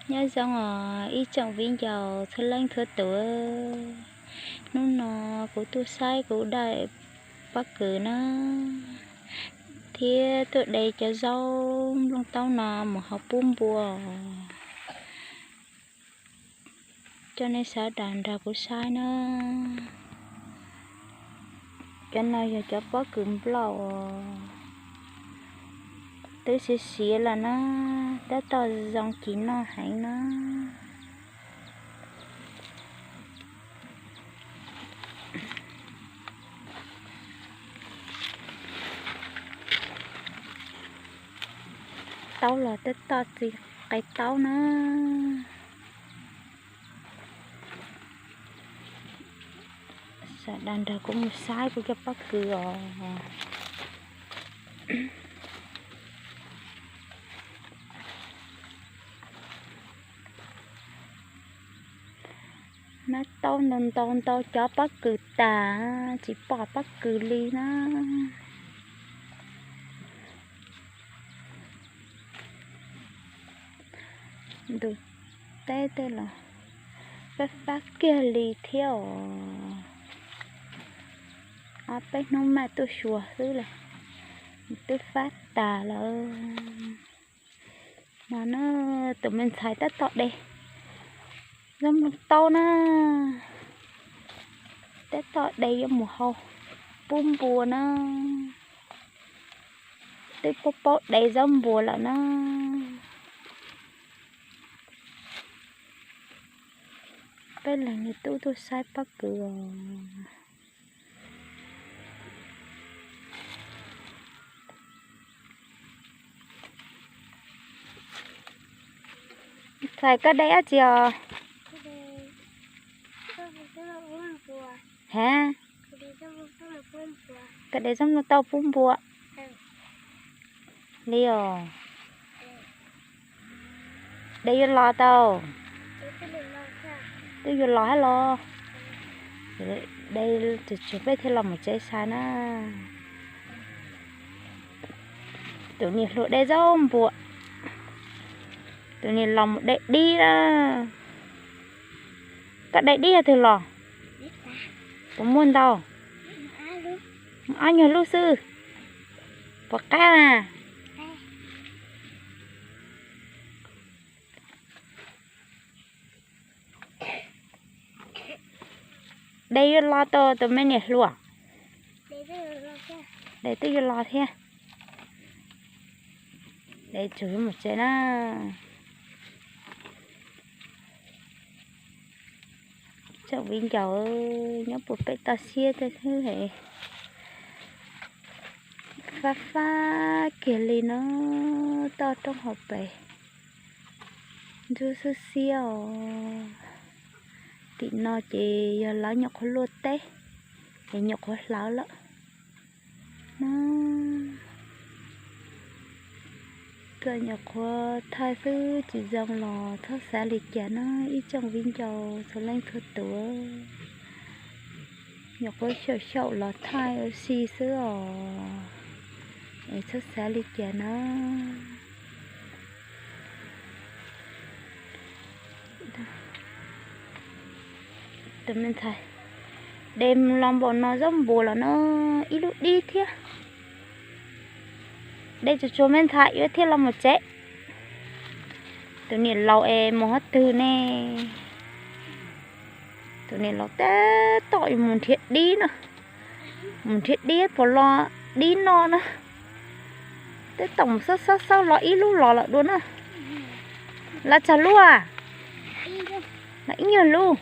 Nyob zoo os ib tsoom viv ncaus txhua leej txhua tus. Hnub no kuv tuaj saib kuv daim pob kws na, thiab tuaj de cov zaub nplooj taub no mus hau pub npua. Coj nej sawv daws nrog kuv saib na. Cov no yog cov pob kws nplauj, twb siav siav lawm na, tab tom zoo ci noj heev na. Taub los tab tom txi qe taub na. Sawv daws nrog kuv mus saib kuv cov pob kws os. Nab taub ntau ntau ntau cov pob kws tas, tsis pom pob kws li na. Ntu teb tej los fab fab kiag li thiab os. Ob peb hnub maj tuaj xyuas xwb las, twb fab tas lawm. No na, tus me ntxhais tab tom de zaub nplooj taub na, tab tom de yuav mus hau pub npua na. Twb paub paub de zaub npua lawm na. Peb leeg niag tub tuaj saib pob kws os. Ntxhais, koj de dab tsi os? Ha? Koj de zaub nplooj taub pub npua li os. De yuav los tau? Twb yuav los thiab los? De tsuag tsuag peb thiaj los mus tsev sai na. Tus niam hluas de zaub npua, tus niam laus mus de dib na. Koj de dib yog twg los? Puas muaj ntau? Ob nyuag lub xwb. Puas qab na? De yuav los tau tus me niam hluas? De twb yuav los thiab. De tsuag mus tsev na. Tsoom viv ncaus nyob puag pem toj siab tej xwb es fab fab kiag li no, toj roob hauv pes ntsuab xwb xiab os. Tim no ces yog lawv nyuam qhuav luaj teb es nyuam qhuav hlawv lawm no. Koj nyuam qhuav thaij xwb tsis zoo los txhob xav li cas na ib tsoom viv ncaus txhua leej txhua tus. Nyuam qhuav xyaum xyaum los thaij ua si xwb os, es txhob xav li cas na. Tus me ntxhais de los npaum no zaub npua los no ib lub dib thiab. De tsuag tsuag me ntxhais yuav thiaj los mus tsev. Tus niam laus es mus qhov twg ne? Tus niam laus tab tom mus nrhiav dib no, mus nrhiav dib puas los dib no na. Tab tom mus xawb xawb xawb los ib lub los lawm dua na. Los tsawg lub? Los ib nyuag lub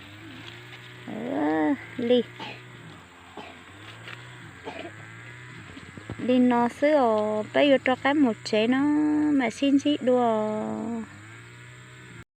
li. Li no xwb os, peb yuav rov qab mus tsev no, mam sib ntsib dua.